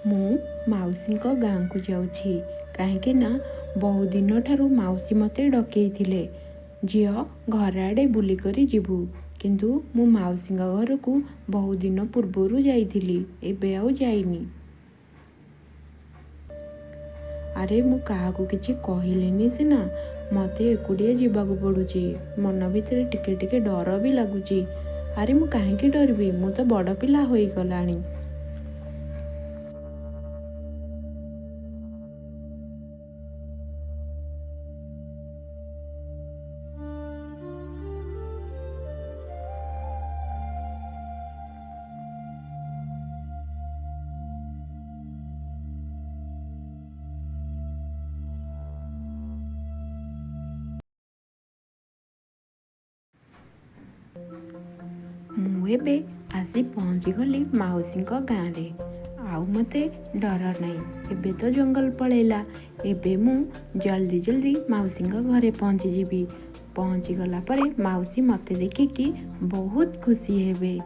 ମୁଁ ମାଉସୀଙ୍କ ଗାଁକୁ ଯାଉଛି, କାହିଁକି ନା ବହୁ ଦିନଠାରୁ ମାଉସୀ ମୋତେ ଡକେଇଥିଲେ, ଝିଅ ଘର ଆଡ଼େ ବୁଲିକରି ଯିବୁ। କିନ୍ତୁ ମୁଁ ମାଉସୀଙ୍କ ଘରକୁ ବହୁ ଦିନ ପୂର୍ବରୁ ଯାଇଥିଲି, ଏବେ ଆଉ ଯାଇନି। ଆରେ ମୁଁ କାହାକୁ କିଛି କହିଲିନି ସିନା, ମୋତେ ଏକୁଟିଆ ଯିବାକୁ ପଡ଼ୁଛି। ମନ ଭିତରେ ଟିକେ ଟିକେ ଡର ବି ଲାଗୁଛି। ଆରେ ମୁଁ କାହିଁକି ଡରିବି? ମୁଁ ତ ବଡ଼ ପିଲା ହୋଇଗଲାଣି। ମୁଁ ଏବେ ଆସି ପହଞ୍ଚିଗଲି ମାଉସୀଙ୍କ ଗାଁରେ। ଆଉ ମୋତେ ଡର ନାହିଁ। ଏବେ ତ ଜଙ୍ଗଲ ପଳେଇଲା। ଏବେ ମୁଁ ଜଲ୍ଦି ଜଲ୍ଦି ମାଉସୀଙ୍କ ଘରେ ପହଞ୍ଚିଯିବି। ପହଞ୍ଚିଗଲା ପରେ ମାଉସୀ ମୋତେ ଦେଖିକି ବହୁତ ଖୁସି ହେବେ।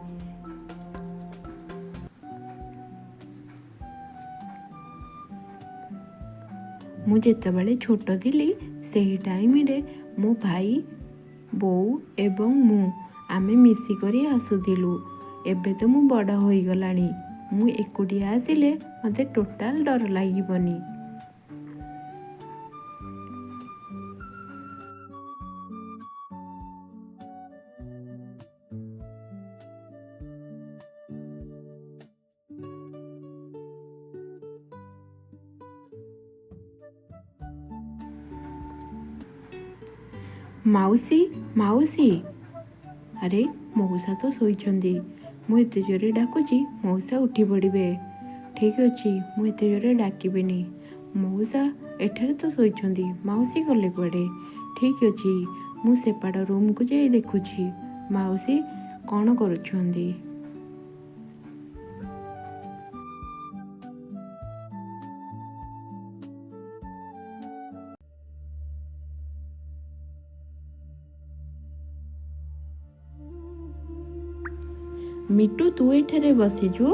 ମୁଁ ଯେତେବେଳେ ଛୋଟ ଥିଲି, ସେହି ଟାଇମରେ ମୋ ଭାଇ, ବୋଉ ଏବଂ ମୁଁ ଆମେ ମିଶିକରି ଆସୁଥିଲୁ। ଏବେ ତ ମୁଁ ବଡ଼ ହୋଇଗଲାଣି। ମୁଁ ଏକୁଟିଆ ଆସିଲେ ମୋତେ ଟୋଟାଲ ଡର ଲାଗିବନି। ମାଉସୀ, ମାଉସୀ! ଆରେ ମଉସା ତ ଶୋଇଛନ୍ତି। ମୁଁ ଏତେ ଜୋରେ ଡାକୁଛି, ମଉସା ଉଠି ପଡ଼ିବେ। ଠିକ୍ ଅଛି, ମୁଁ ଏତେ ଜୋରେ ଡାକିବିନି। ମଉସା ଏଠାରେ ତ ଶୋଇଛନ୍ତି, ମାଉସୀ ଗଲେ କୁଆଡ଼େ? ଠିକ୍ ଅଛି, ମୁଁ ସେପାଟ ରୁମ୍କୁ ଯାଇ ଦେଖୁଛି ମାଉସୀ କ'ଣ କରୁଛନ୍ତି। ମିଟୁ, ତୁ ଏଠାରେ ବସିଛୁ?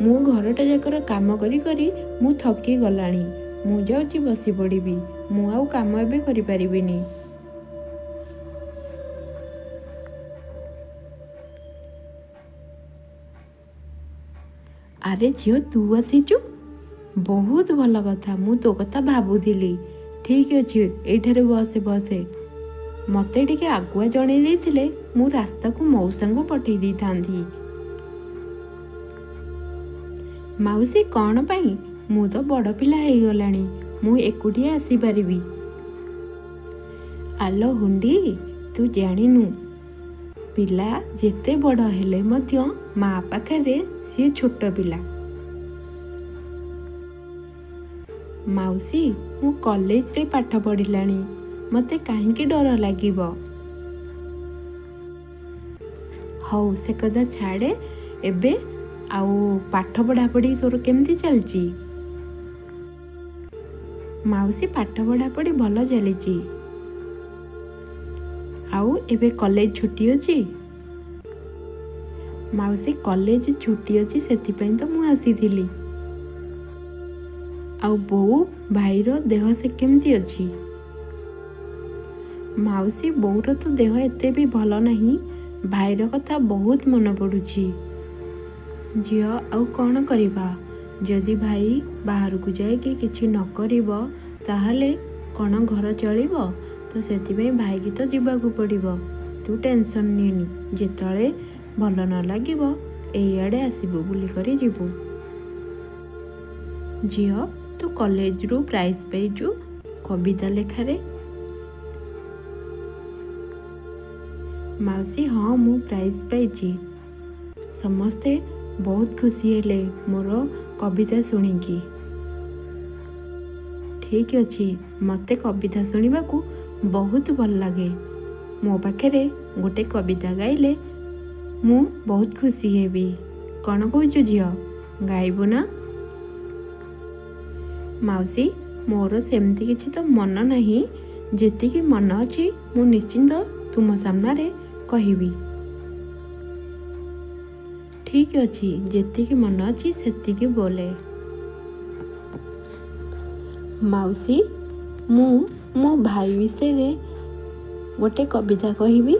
ମୁଁ ଘରଟା ଯାକର କାମ କରି କରି ମୁଁ ଥକି ଗଲାଣି। ମୁଁ ଯାଉଛି ବସି ପଡ଼ିବି। ମୁଁ ଆଉ କାମ ଏବେ କରିପାରିବିନି। ଆରେ ଝିଅ, ତୁ ଆସିଛୁ? ବହୁତ ଭଲ କଥା। ମୁଁ ତୋ କଥା ଭାବୁଥିଲି। ଠିକ୍ ଅଛି, ଏଇଠାରେ ବସେ ବସେ। ମୋତେ ଟିକେ ଆଗୁଆ ଜଣେଇ ଦେଇଥିଲେ ମୁଁ ରାସ୍ତାକୁ ମଉସାଙ୍କୁ ପଠେଇ ଦେଇଥାନ୍ତି। ମାଉସୀ, କ'ଣ ପାଇଁ? ମୁଁ ତ ବଡ଼ ପିଲା ହେଇଗଲାଣି, ମୁଁ ଏକୁଟିଆ ଆସିପାରିବି। ଆଲୋ ହୁଣ୍ଡି, ତୁ ଜାଣିନୁ, ପିଲା ଯେତେ ବଡ଼ ହେଲେ ମଧ୍ୟ ମା ପାଖରେ ସିଏ ଛୋଟ ପିଲା। ମାଉସୀ, ମୁଁ କଲେଜରେ ପାଠ ପଢ଼ିଲାଣି, ମୋତେ କାହିଁକି ଡର ଲାଗିବ? ହଉ, ସେ କଥା ଛାଡ଼େ ଏବେ। ଆଉ ପାଠ ପଢ଼ାପଢ଼ି ତୋର କେମିତି ଚାଲିଛି? ମାଉସୀ, ପାଠ ପଢ଼ାପଢ଼ି ଭଲ ଚାଲିଛି। ଆଉ ଏବେ କଲେଜ ଛୁଟି ଅଛି? ମାଉସୀ, କଲେଜ ଛୁଟି ଅଛି, ସେଥିପାଇଁ ତ ମୁଁ ଆସିଥିଲି। ଆଉ ବୋଉ, ଭାଇର ଦେହ ସେ କେମିତି ଅଛି? ମାଉସୀ, ବୋଉର ତ ଦେହ ଏତେ ବି ଭଲ ନାହିଁ। ଭାଇର କଥା ବହୁତ ମନେ ପଡ଼ୁଛି। ଝିଅ, ଆଉ କ'ଣ କରିବା? ଯଦି ଭାଇ ବାହାରକୁ ଯାଇକି କିଛି ନ କରିବ, ତାହେଲେ କ'ଣ ଘର ଚଳିବ? ତ ସେଥିପାଇଁ ଭାଇକି ତ ଯିବାକୁ ପଡ଼ିବ। ତୁ ଟେନସନ୍ ନିଏନି। ଯେତେବେଳେ ଭଲ ନ ଲାଗିବ, ଏଇଆଡ଼େ ଆସିବୁ, ବୁଲିକରି ଯିବୁ। ଝିଅ, ତୁ କଲେଜରୁ ପ୍ରାଇଜ୍ ପାଇଛୁ କବିତା ଲେଖାରେ। ମାଉସୀ, ହଁ, ମୁଁ ପ୍ରାଇଜ୍ ପାଇଛି। ସମସ୍ତେ ବହୁତ ଖୁସି ହେଲେ ମୋର କବିତା ଶୁଣିକି। ଠିକ୍ ଅଛି, ମୋତେ କବିତା ଶୁଣିବାକୁ ବହୁତ ଭଲ ଲାଗେ। ମୋ ପାଖରେ ଗୋଟେ କବିତା ଗାଇଲେ ମୁଁ ବହୁତ ଖୁସି ହେବି। କ'ଣ କହୁଛୁ ଝିଅ, ଗାଇବୁ ନା? ମାଉସୀ, ମୋର ସେମିତି କିଛି ତ ମନ ନାହିଁ। ଯେତିକି ମନ ଅଛି ମୁଁ ନିଶ୍ଚିନ୍ତ ତୁମ ସାମ୍ନାରେ କହିବି। ଠିକ୍ ଅଛି, ଯେତିକି ମନ ଅଛି ସେତିକି ବୋଲେ। ମାଉସୀ, ମୁଁ ମୋ ଭାଇ ବିଷୟରେ ଗୋଟେ କବିତା କହିବି।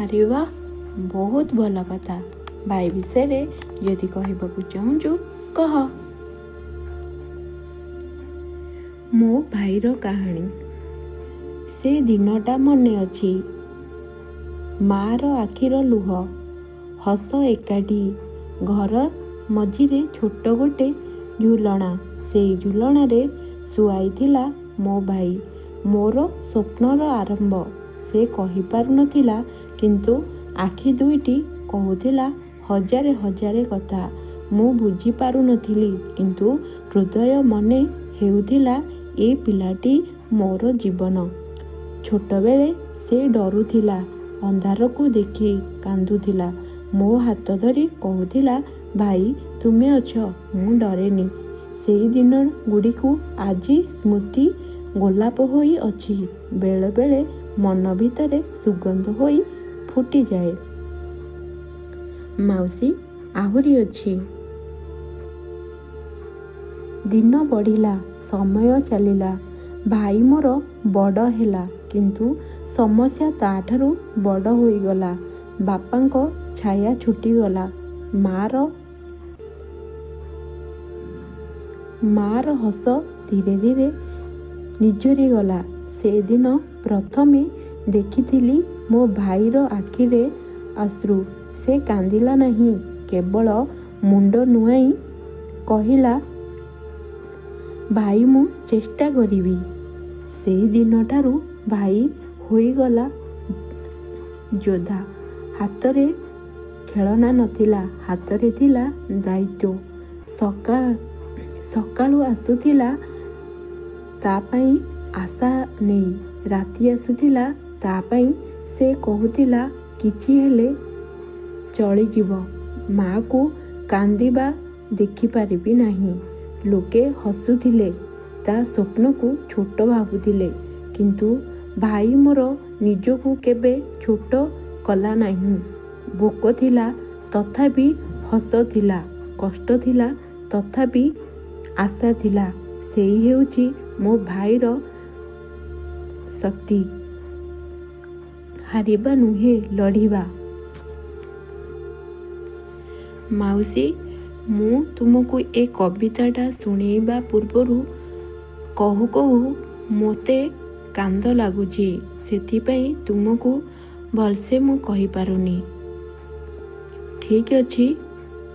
ଆରେ ବାଃ, ବହୁତ ଭଲ କଥା। ଭାଇ ବିଷୟରେ ଯଦି କହିବାକୁ ଚାହୁଁଛୁ, କହ। ମୋ ଭାଇର କାହାଣୀ। ସେ ଦିନଟା ମନେ ଅଛି। ମାଆର ଆଖିର ଲୁହ, ହସ ଏକାଠି। ଘର ମଝିରେ ଛୋଟ ଗୋଟେ ଝୁଲଣା। ସେଇ ଝୁଲଣାରେ ଶୁଆଇଥିଲା ମୋ ଭାଇ, ମୋର ସ୍ୱପ୍ନର ଆରମ୍ଭ। ସେ କହିପାରୁନଥିଲା, କିନ୍ତୁ ଆଖି ଦୁଇଟି କହୁଥିଲା ହଜାରେ ହଜାରେ କଥା। ମୁଁ ବୁଝିପାରୁନଥିଲି, କିନ୍ତୁ ହୃଦୟ ମନେ ହେଉଥିଲା ଏ ପିଲାଟି ମୋର ଜୀବନ। ଛୋଟବେଳେ ସେ ଡରୁଥିଲା, ଅନ୍ଧାରକୁ ଦେଖି କାନ୍ଦୁଥିଲା। ମୋ ହାତ ଧରି କହୁଥିଲା, "ଭାଇ, ତୁମେ ଅଛ, ମୁଁ ଡରେନି।" ସେଇ ଦିନଗୁଡ଼ିକ ଆଜି ସ୍ମୃତି ଗୋଲାପ ହୋଇ ଅଛି, ବେଳେବେଳେ ମନ ଭିତରେ ସୁଗନ୍ଧ ହୋଇ ଫୁଟିଯାଏ। ମାଉସୀ, ଆହୁରି ଅଛି। ଦିନ ବଢ଼ିଲା, ସମୟ ଚାଲିଲା। ଭାଇ ମୋର ବଡ଼ ହେଲା, କିନ୍ତୁ ସମସ୍ୟା ତା'ଠାରୁ ବଡ଼ ହୋଇଗଲା। ବାପାଙ୍କ ଛାୟା ଛୁଟିଗଲା। ମାଆର ହସ ଧୀରେ ଧୀରେ ନିଝରିଗଲା। ସେଦିନ ପ୍ରଥମେ ଦେଖିଥିଲି ମୋ ଭାଇର ଆଖିରେ ଅଶ୍ରୁ। ସେ କାନ୍ଦିଲା ନାହିଁ, କେବଳ ମୁଣ୍ଡ ନୁଆଁଇ କହିଲା, "ଭାଇ, ମୁଁ ଚେଷ୍ଟା କରିବି।" ସେଇ ଦିନଠାରୁ ଭାଇ ହୋଇଗଲା ଯୋଦ୍ଧା। ହାତରେ ଖେଳନା ନଥିଲା, ହାତରେ ଥିଲା ଦାୟିତ୍ୱ। ସକାଳୁ ଆସୁଥିଲା ତା' ପାଇଁ ଆଶା ନେଇ, ରାତି ଆସୁଥିଲା ତା' ପାଇଁ। ସେ କହୁଥିଲା, "କିଛି ହେଲେ ଚଳିଯିବ, ମାଆକୁ କାନ୍ଦିବା ଦେଖିପାରିବି ନାହିଁ।" ଲୋକେ ହସୁଥିଲେ, ତା' ସ୍ୱପ୍ନକୁ ଛୋଟ ଭାବୁଥିଲେ। କିନ୍ତୁ ଭାଇ ମୋର ନିଜକୁ କେବେ ଛୋଟ କଲା ନାହିଁ। ଭୋକ ଥିଲା, ତଥାପି ହସ ଥିଲା। କଷ୍ଟ ଥିଲା, ତଥାପି ଆଶା ଥିଲା। ସେଇ ହେଉଛି ମୋ ଭାଇର ଶକ୍ତି, ହାରିବା ନୁହେଁ, ଲଢ଼ିବା। ମାଉସୀ, ମୁଁ ତୁମକୁ ଏ କବିତାଟା ଶୁଣେଇବା ପୂର୍ବରୁ କହୁ କହୁ ମୋତେ କାନ୍ଦ ଲାଗୁଛି। ସେଥିପାଇଁ ତୁମକୁ ଭଲସେ ମୁଁ କହିପାରୁନି। ଠିକ୍ ଅଛି,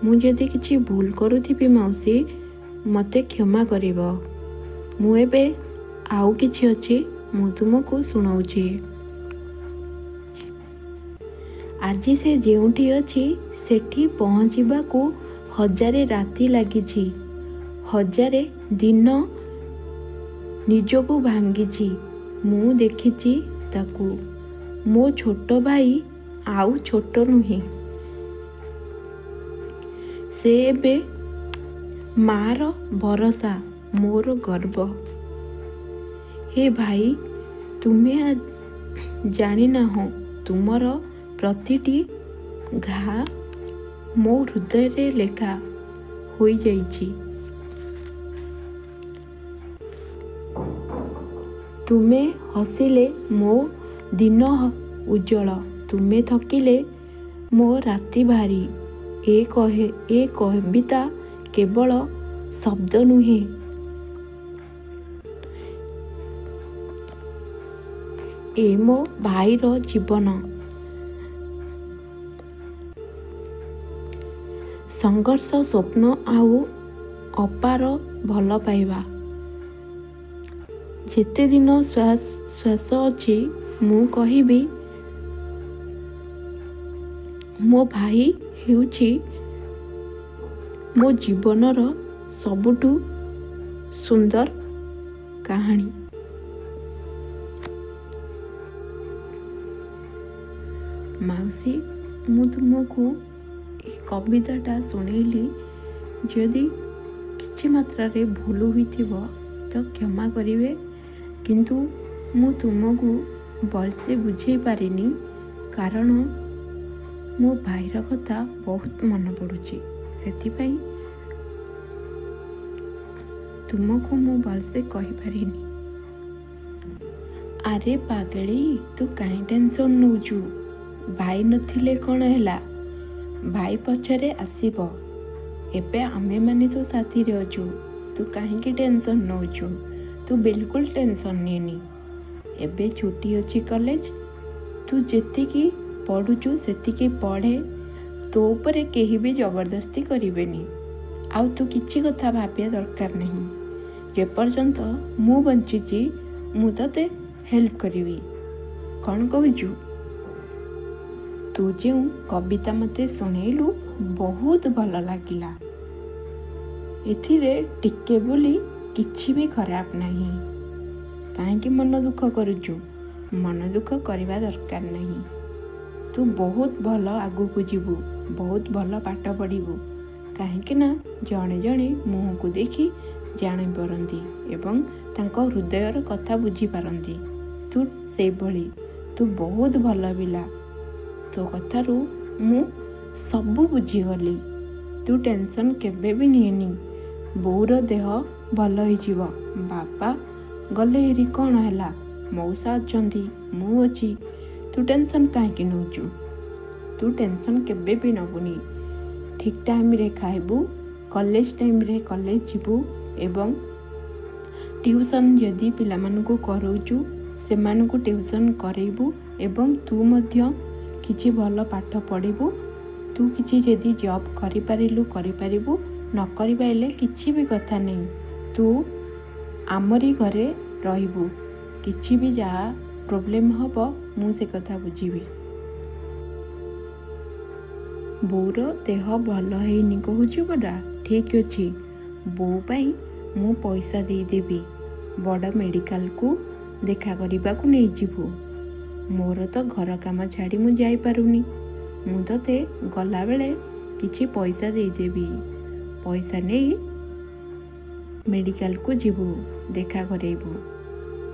ମୁଁ ଯଦି କିଛି ଭୁଲ କରୁଥିବି, ମାଉସୀ, ମୋତେ କ୍ଷମା କରିବ। ମୁଁ ଏବେ ଆଉ କିଛି ଅଛି, ମୁଁ ତୁମକୁ ଶୁଣଉଛି। ଆଜି ସେ ଯେଉଁଠି ଅଛି, ସେଠି ପହଞ୍ଚିବାକୁ ହଜାରେ ରାତି ଲାଗିଛି, ହଜାରେ ଦିନ ନିଜକୁ ଭାଙ୍ଗିଛି। ମୁଁ ଦେଖିଛି ତାକୁ। ମୋ ଛୋଟ ଭାଇ ଆଉ ଛୋଟ ନୁହେଁ। ସେ ଏବେ ମାଆର ଭରସା, ମୋର ଗର୍ବ। ହେ ଭାଇ, ତୁମେ ଜାଣିନାହଁ, ତୁମର ପ୍ରତିଟି ଘାଆ ମୋ ହୃଦୟରେ ଲେଖା ହୋଇଯାଇଛି। ତୁମେ ହସିଲେ ମୋ ଦିନ ଉଜ୍ଜ୍ୱଳ, ତୁମେ ଥକିଲେ ମୋ ରାତି ଭାରି। ଏ କବିତା କେବଳ ଶବ୍ଦ ନୁହେଁ। ଏ ମୋ ଭାଇର ଜୀବନ, ସଂଘର୍ଷ, ସ୍ୱପ୍ନ ଆଉ ଅପାର ଭଲପାଇବା। ଯେତେଦିନ ଶ୍ୱାସ ଅଛି, ମୁଁ କହିବି, ମୋ ଭାଇ ହେଉଛି ମୋ ଜୀବନର ସବୁଠୁ ସୁନ୍ଦର କାହାଣୀ। ମାଉସୀ, ମୁଁ ତୁମକୁ ଏ କବିତାଟା ଶୁଣେଇଲି। ଯଦି କିଛି ମାତ୍ରାରେ ଭୁଲ ହୋଇଥିବ ତ କ୍ଷମା କରିବେ, କିନ୍ତୁ ମୁଁ ତୁମକୁ ଭଲସେ ବୁଝେଇ ପାରିନି, କାରଣ ମୋ ଭାଇର କଥା ବହୁତ ମନେ ପଡ଼ୁଛି। ସେଥିପାଇଁ ତୁମକୁ ମୁଁ ଭଲସେ କହିପାରିନି। ଆରେ ପାଗେଳି, ତୁ କାହିଁ ଟେନସନ୍ ନେଉଛୁ? ଭାଇ ନଥିଲେ କ'ଣ ହେଲା? ଭାଇ ପଛରେ ଆସିବ। ଏବେ ଆମେମାନେ ତୋ ସାଥିରେ ଅଛୁ। ତୁ କାହିଁକି ଟେନସନ୍ ନେଉଛୁ? ତୁ ବିଲକୁଲ ଟେନସନ୍ ନିଏନି। ଏବେ ଛୁଟି ଅଛି କଲେଜ। ତୁ ଯେତିକି ପଢ଼ୁଛୁ ସେତିକି ପଢ଼େ। ତୋ ଉପରେ କେହି ବି ଜବରଦସ୍ତି କରିବେନି, ଆଉ ତୁ କିଛି କଥା ଭାବିବା ଦରକାର ନାହିଁ। ଯେପର୍ଯ୍ୟନ୍ତ ମୁଁ ବଞ୍ଚିଛି, ମୁଁ ତୋତେ ହେଲ୍ପ କରିବି। କ'ଣ କହୁଛୁ? ତୁ ଯେଉଁ କବିତା ମୋତେ ଶୁଣେଇଲୁ, ବହୁତ ଭଲ ଲାଗିଲା। ଏଥିରେ ଟିକେ ବୋଲି କିଛି ବି ଖରାପ ନାହିଁ। କାହିଁକି ମନ ଦୁଃଖ କରୁଛୁ? ମନ ଦୁଃଖ କରିବା ଦରକାର ନାହିଁ। ତୁ ବହୁତ ଭଲ ଆଗକୁ ଯିବୁ, ବହୁତ ଭଲ ପାଠ ପଢ଼ିବୁ। କାହିଁକି ନା ଜଣେ ଜଣେ ମୁହଁକୁ ଦେଖି ଜାଣିପାରନ୍ତି ଏବଂ ତାଙ୍କ ହୃଦୟର କଥା ବୁଝିପାରନ୍ତି। ତୁ ସେଇଭଳି। ତୁ ବହୁତ ଭଲ ପିଲା। ତୋ କଥାରୁ ମୁଁ ସବୁ ବୁଝିଗଲି। ତୁ ଟେନସନ୍ କେବେ ବି ନିଏନି। ବୋଉର ଦେହ ଭଲ ହେଇଯିବ। ବାପା ଗଲେ ହେରି କ'ଣ ହେଲା? ମଉସା ଅଛନ୍ତି, ମୁଁ ଅଛି। ତୁ ଟେନସନ୍ କାହିଁକି ନେଉଛୁ? ତୁ ଟେନସନ୍ କେବେ ବି ନେବୁନି। ଠିକ୍ ଟାଇମ୍ରେ ଖାଇବୁ, କଲେଜ ଟାଇମ୍ରେ କଲେଜ ଯିବୁ ଏବଂ ଟିଉସନ୍ ଯଦି ପିଲାମାନଙ୍କୁ କରାଉଛୁ, ସେମାନଙ୍କୁ ଟିଉସନ୍ କରେଇବୁ ଏବଂ ତୁ ମଧ୍ୟ କିଛି ଭଲ ପାଠ ପଢ଼ିବୁ। ତୁ କିଛି ଯଦି ଜବ୍ କରିପାରିଲୁ, କରିପାରିବୁ। ନ କରିପାରିଲେ କିଛି ବି କଥା ନାହିଁ। ତୁ ଆମରି ଘରେ ରହିବୁ। କିଛି ବି ଯାହା ପ୍ରୋବ୍ଲେମ୍ ହେବ, ମୁଁ ସେ କଥା ବୁଝିବି। ବୋଉର ଦେହ ଭଲ ହେଇନି କହୁଛୁ ପରା? ଠିକ୍ ଅଛି, ବୋଉ ପାଇଁ ମୁଁ ପଇସା ଦେଇଦେବି। ବଡ଼ ମେଡ଼ିକାଲକୁ ଦେଖା କରିବାକୁ ନେଇଯିବୁ। ମୋର ତ ଘର କାମ ଛାଡ଼ି ମୁଁ ଯାଇପାରୁନି। ମୁଁ ତୋତେ ଗଲାବେଳେ କିଛି ପଇସା ଦେଇଦେବି। ପଇସା ନେଇ ମେଡ଼ିକାଲକୁ ଯିବୁ, ଦେଖା କରେଇବୁ।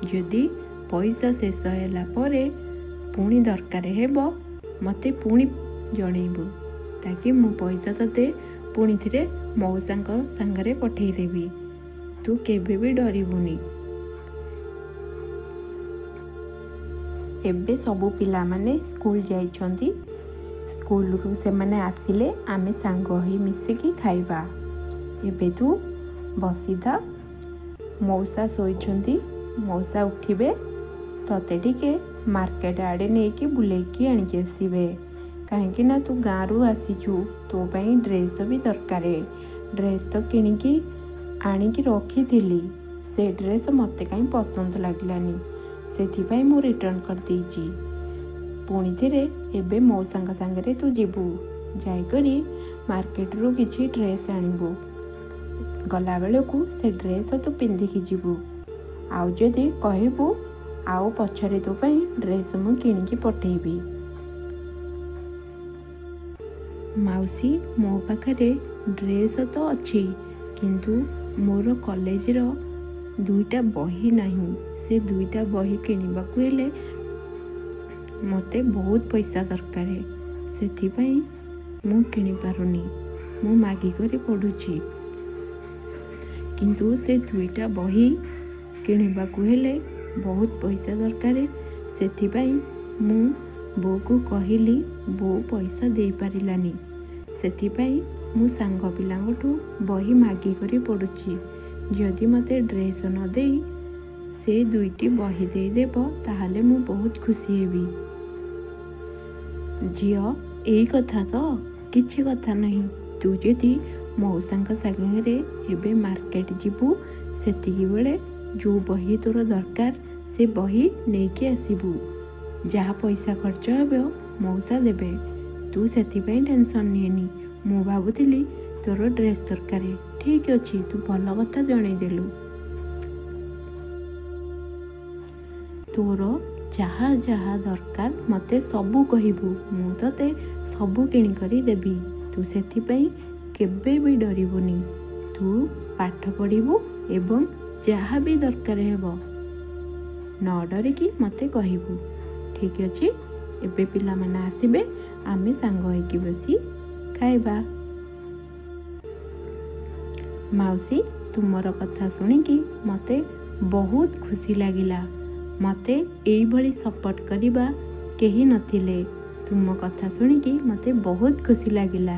ଯଦି ପଇସା ଶେଷ ହେଲା ପରେ ପୁଣି ଦରକାର ହେବ, ମୋତେ ପୁଣି ଜଣେଇବୁ, ତାକି ମୁଁ ପଇସା ତୋତେ ପୁଣି ଥରେ ମଉସାଙ୍କ ସାଙ୍ଗରେ ପଠେଇଦେବି। ତୁ କେବେ ବି ଡରିବୁନି। ଏବେ ସବୁ ପିଲାମାନେ ସ୍କୁଲ ଯାଇଛନ୍ତି। ସ୍କୁଲରୁ ସେମାନେ ଆସିଲେ ଆମେ ସାଙ୍ଗ ହେଇ ମିଶିକି ଖାଇବା। ଏବେ ତୁ ବସିଥା। ମଉସା ଶୋଇଛନ୍ତି। ମଉସା ଉଠିବେ, ତତେ ଟିକେ ମାର୍କେଟ ଆଡ଼େ ନେଇକି ବୁଲେଇକି ଆଣିକି ଆସିବେ। କାହିଁକି ନା ତୁ ଗାଁରୁ ଆସିଛୁ, ତୋ ପାଇଁ ଡ୍ରେସ୍ ବି ଦରକାର। ଡ୍ରେସ୍ ତ କିଣିକି ଆଣିକି ରଖିଥିଲି, ସେ ଡ୍ରେସ୍ ମୋତେ କାହିଁ ପସନ୍ଦ ଲାଗିଲାନି, ସେଥିପାଇଁ ମୁଁ ରିଟର୍ଣ୍ଣ କରିଦେଇଛି। ପୁଣି ଥରେ ଏବେ ମଉସାଙ୍କ ସାଙ୍ଗରେ ତୁ ଯିବୁ, ଯାଇକରି ମାର୍କେଟରୁ କିଛି ଡ୍ରେସ୍ ଆଣିବୁ। ଗଲାବେଳକୁ ସେ ଡ୍ରେସ୍ ତୁ ପିନ୍ଧିକି ଯିବୁ। ଆଉ ଯଦି କହିବୁ, ଆଉ ପଛରେ ତୋ ପାଇଁ ଡ୍ରେସ୍ ମୁଁ କିଣିକି ପଠେଇବି। ମାଉସୀ, ମୋ ପାଖରେ ଡ୍ରେସ୍ ତ ଅଛି, କିନ୍ତୁ ମୋର କଲେଜର ଦୁଇଟା ବହି ନାହିଁ। ସେ ଦୁଇଟା ବହି କିଣିବାକୁ ହେଲେ ମୋତେ ବହୁତ ପଇସା ଦରକାର। ସେଥିପାଇଁ ମୁଁ କିଣିପାରୁନି। ମୁଁ ମାଗିକରି ପଢ଼ୁଛି, କିନ୍ତୁ ସେ ଦୁଇଟା ବହି କିଣିବାକୁ ହେଲେ ବହୁତ ପଇସା ଦରକାର। ସେଥିପାଇଁ ମୁଁ ବୋଉକୁ କହିଲି, ବୋଉ ପଇସା ଦେଇପାରିଲାନି। ସେଥିପାଇଁ ମୁଁ ସାଙ୍ଗ ପିଲାଙ୍କଠୁ ବହି ମାଗିକରି ପଢ଼ୁଛି। ଯଦି ମୋତେ ଡ୍ରେସ୍ ନ ଦେଇ ସେ ଦୁଇଟି ବହି ଦେଇଦେବ, ତାହେଲେ ମୁଁ ବହୁତ ଖୁସି ହେବି। ଝିଅ, ଏଇ କଥା ତ କିଛି କଥା ନାହିଁ। ତୁ ଯଦି ମଉସାଙ୍କ ସାଙ୍ଗରେ ଏବେ ମାର୍କେଟ ଯିବୁ, ସେତିକି ବେଳେ ଯେଉଁ ବହି ତୋର ଦରକାର ସେ ବହି ନେଇକି ଆସିବୁ। ଯାହା ପଇସା ଖର୍ଚ୍ଚ ହେବ, ମଉସା ଦେବେ। ତୁ ସେଥିପାଇଁ ଟେନସନ୍ ନିଏନି। ମୁଁ ଭାବୁଥିଲି ତୋର ଡ୍ରେସ୍ ଦରକାର। ଠିକ୍ ଅଛି, ତୁ ଭଲ କଥା ଜଣେଇଦେଲୁ। ତୋର ଯାହା ଯାହା ଦରକାର ମୋତେ ସବୁ କହିବୁ, ମୁଁ ତୋତେ ସବୁ କିଣିକରି ଦେବି। ତୁ ସେଥିପାଇଁ କେବେ ବି ଡରିବୁନି। ତୁ ପାଠ ପଢ଼ିବୁ ଏବଂ ଯାହା ବି ଦରକାର ହେବ, ନ ଡରିକି ମୋତେ କହିବୁ। ଠିକ୍ ଅଛି, ଏବେ ପିଲାମାନେ ଆସିବେ, ଆମେ ସାଙ୍ଗ ହେଇକି ବସି ଖାଇବା। ମାଉସୀ, ତୁମର କଥା ଶୁଣିକି ମୋତେ ବହୁତ ଖୁସି ଲାଗିଲା। ମୋତେ ଏଇଭଳି ସପୋର୍ଟ କରିବା କେହି ନଥିଲେ। ତୁମ କଥା ଶୁଣିକି ମୋତେ ବହୁତ ଖୁସି ଲାଗିଲା।